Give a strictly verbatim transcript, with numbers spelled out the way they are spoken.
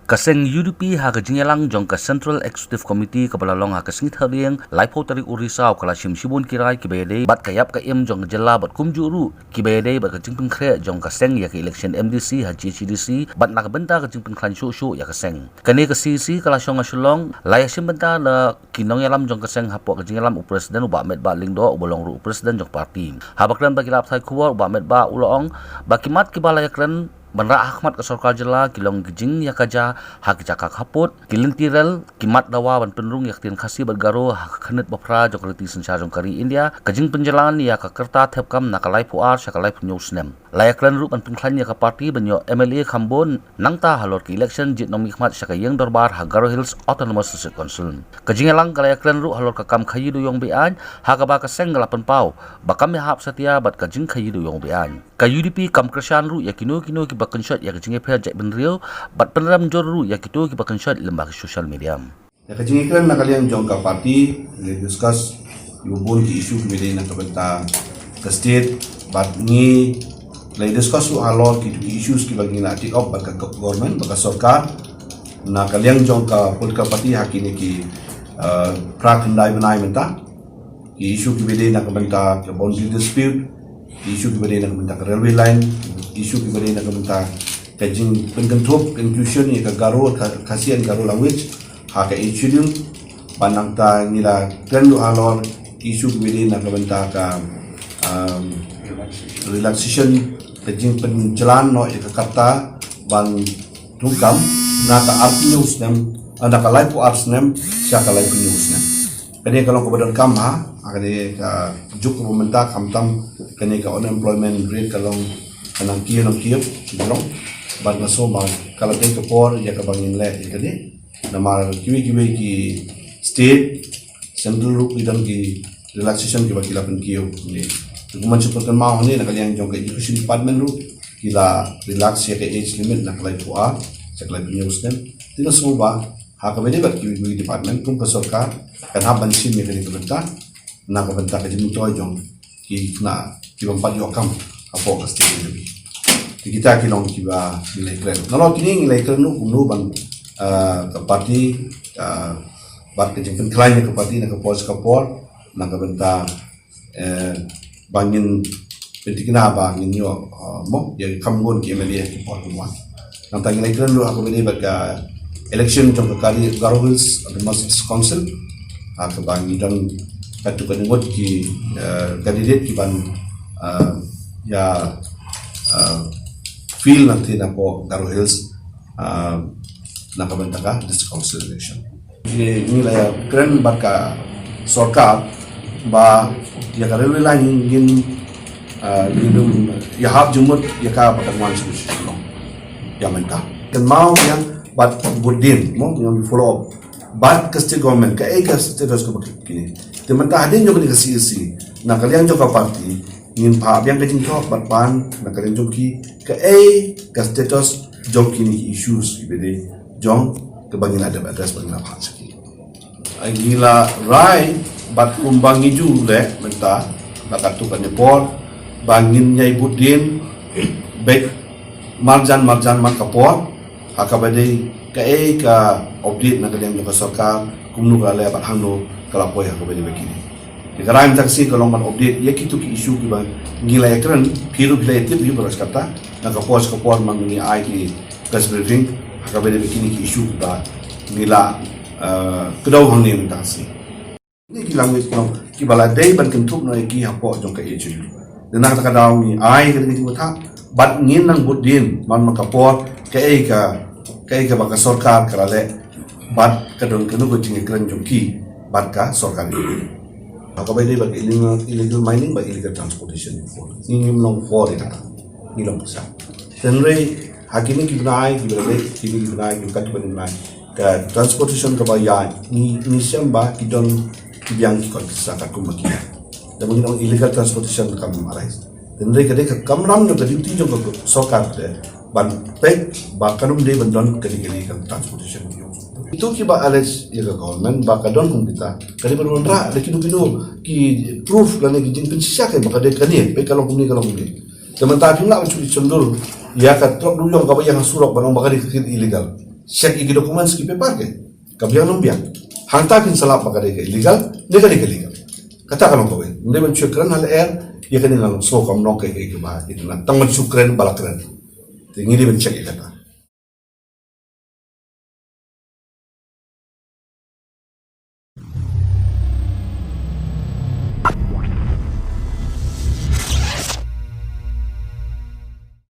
Ka seng U D P ha ka jingïalang jong ka Central Executive Committee kaba la long ha ka sngi Thohdieng, laiphew tarik u Risaw, ka la shim shibun ki rai kiba ïadei bad ka ïap ka im jong ka jylla bad kumjuh ruh kiba ïadei bad ka jingpynkhreh jong ka seng ïa ka election M D C ha G H A D C bad na ka bynta ka jingpynkhlaiñ shuh shuh ïa ka seng. Kane ka C E C ka la shong ha Shillong, la ïashim bynta da ki nongïalam jong ka seng, hapoh ka jingïalam u President u Bah Metbah Lyngdoh uba long ruh u President jong ka party. Haba kren bad ki lad pathai khubor, u Bah Metbah u la ong ba ki mat kiba la ïakren ban rah ha khmat ka sorkar jylla ki long ki jingïakajia ha ki jaka khappud, ki lynti rel, ki mat dawa ban pynrung ïa ka ktien Khasi bad Garo ha ka khyrnit baphra jong ka riti synshar jong ka ri India, ka jingpynjlan ïa ka rta thep kam na ka laiphew ar sha ka laiphew hynñiew snem. La ïakren ruh ban pynkhlaiñ ïa ka party ban ïoh M L A kham bun nangta halor ka election jied nongmihkhmat sha ka ïing dorbar ha Garo Hills Autonomous District Council. Ka jingïalang ka la ïakren ruh halor ka kam khaïi dewïong beaiñ, ha kaba ka seng ka la pynpaw ba kam ïahap satia bad ka jingkhaïi dewïong beaiñ. Ka U D P kam kyrshan ruh ïa kino kino kiba kynshoit ïa ka jingïapher jaitbynriew bad pynrem jur ruh ïa kito kiba kynshoit lyngba ki social media. Ïa ka jingïakren na ka liang jong ka party, ngi discuss ïa bun ki issue kiba dei na ka bynta ka state, bad ngi la discuss ruh halor ki, ki issues kiba ngi la take up bad ka government, bad ka sorkar, na ka liang jong ka political party ha kine ki, uh, phra khyndai bnai mynta. Ki issue kiba dei na ka bynta ka boundary dispute, ki issue kiba dei na ka bynta ka railway line, ki issue kiba dei na ka bynta ka jingpynkynthup, inclusion ïa ka Garo, ka Khasi and Garo language ha ka Eighth Schedule. Bad nangta ngi la kren ruh halor ki issue kiba dei na ka bynta ka, um, relaxation, ka jingpynjlan noh ïa ka rta ban thungkam na ka arphew snem, na ka laiphew ar snem sha ka laiphew snem. Kane ka long kaba donkam ha, ha kane ka juk kaba mynta, khamtam kane ka unemployment rate ka long ka nang kiew nang kiew, ka long. Bad nga sngew ba ka la dei ka por ïa kaba ngin leh ïa kane. Namar kiwei kiwei ki state, central ruh ki don ki relaxation kiba ki la pynkiew ne. Te kumne shu pynkynmaw hangne na ka liang jong ka education department ruh ki la relax ïa ka age limit na ka laiphew ar sha ka laiphew snem. Te nga sngew ba ha kaba ïadei bad kiwei kiwei department kum ka sorkar kan hap ban shim ïa kane ka bynta na ka bynta ka jingmyntoi jong ki khynnah kiba ym pat ïoh kam hapoh ka state jong ki. Te kita ki long kiba ngi la ïakren. Nalor kine ngi la ïakren ruh kumno ban, ah, ka party, ah, bad ka jingpynkhlaiñ ïa ka party na ka por sha ka por na ka bynta, eh, ba ngin pynthikna ba ngin ïoh, ah, mo, ïa ka kham bun ki M L A ha ki por ki wan. Nangta ngi la ïakren ruh ha kaba ïadei bad ka election jong ka Garo Hills Autonomous District Council. Ha kaba ngi don katto katne ngut ki, eh, candidate ki ban, eh, ïa, eh, field nangne napoh Garo Hills, eh, na ka bynta ka District Council election. Ngi, ngi la ïakren bad ka sorkar ba ïa ka railway line ngin, ah, ngin ym ïahap jingmut ïa ka ba kan wan sha sha long. Ïa mynta. Kynmaw ïa bad bud dien mo, ngin follow up. Bad ka state government, kaei ka status kaba kine. Te mynta hadien jong kane ka C E C, na ka liang jong ka party, ngin phah biang ka jingthoh bad pan na ka liang jong ki, kaei ka status jong kine ki issues kiba dei jong kaba ngin la dep address, ba ngin la phah sha ki. Ngi la rai bad kumba ngi ju leh mynta, la katto katne por ba ngin ïai bud dien beit marjan marjan man ka por, ha kaba dei kaei ka update na ka liang jong ka sorkar, kumno ka la leh bad hangno ka la poi ha kaba dei ba kine. Ïa ka rai mynta ka sngi ka long ban update ïa kito ki issue kiba ngi la ïakren, phi ruh phi la ïatip ïa ki baroh shi katta, na ka por sha ka por man ngi ai ki press briefing ha kaba dei ba kine ki issue kiba ngi la, eh, kdew hangne mynta ka sngi. Kine ki language, no, kiba la dei ban kynthup noh ïa ki hapoh jong ka Eighth Schedule. Te na kata ka daw ngi ai kane ka jingbatai bad ngin nang bud dien man man ka por kaei ka, kaei kaba ka sorkar ka la leh bad ka don kano ka jingïakren jong ki bad ka sorkar. Ha kaba ïadei bad ka illegal, illegal mining bad illegal transportation. Ngi ngim long for ïa kata. Ngi long pyrshah. Hynrei ha kine ki bnai kiba la dep, kine ki bnai kiba kat kiba bnai, ka transportation kaba ïaid, ngi, ngi shem ba ki don ki biang ki kon ki sa katkum ba ki ïaid. Te ba ngi ong illegal transportation kam arise. Hynrei ka dei ka kamram jong ka duty jong ka sorkar te ban peit ba kan ym dei ban don ka dei ka dei ka transportation. Ito kiba allege ïa ka government ba ka don kum kita, ka dei ban wanrah da kino kino ki proof lane ki jingpynshisha ba ka dei kane, peit ka long kumne, ka long kumne. Te mynta phim lah ban shu shondur ïa ka trok dewïong kaba ïeng ha surok ban ong ba ka dei ka kit illegal. Check ïa ki documents, ki paper ke. Ka biang ne ym biang. Hangta kin sa lap ba ka dei ka illegal, ne ka dei ka legal. Kata ka long kawei. Ym dei ban shu kren ha lyer ïa kane, nga sngew kam long kaei kaba itynnad. Tang ban shu kren ba la kren. Te ngi dei ban check ïa kata.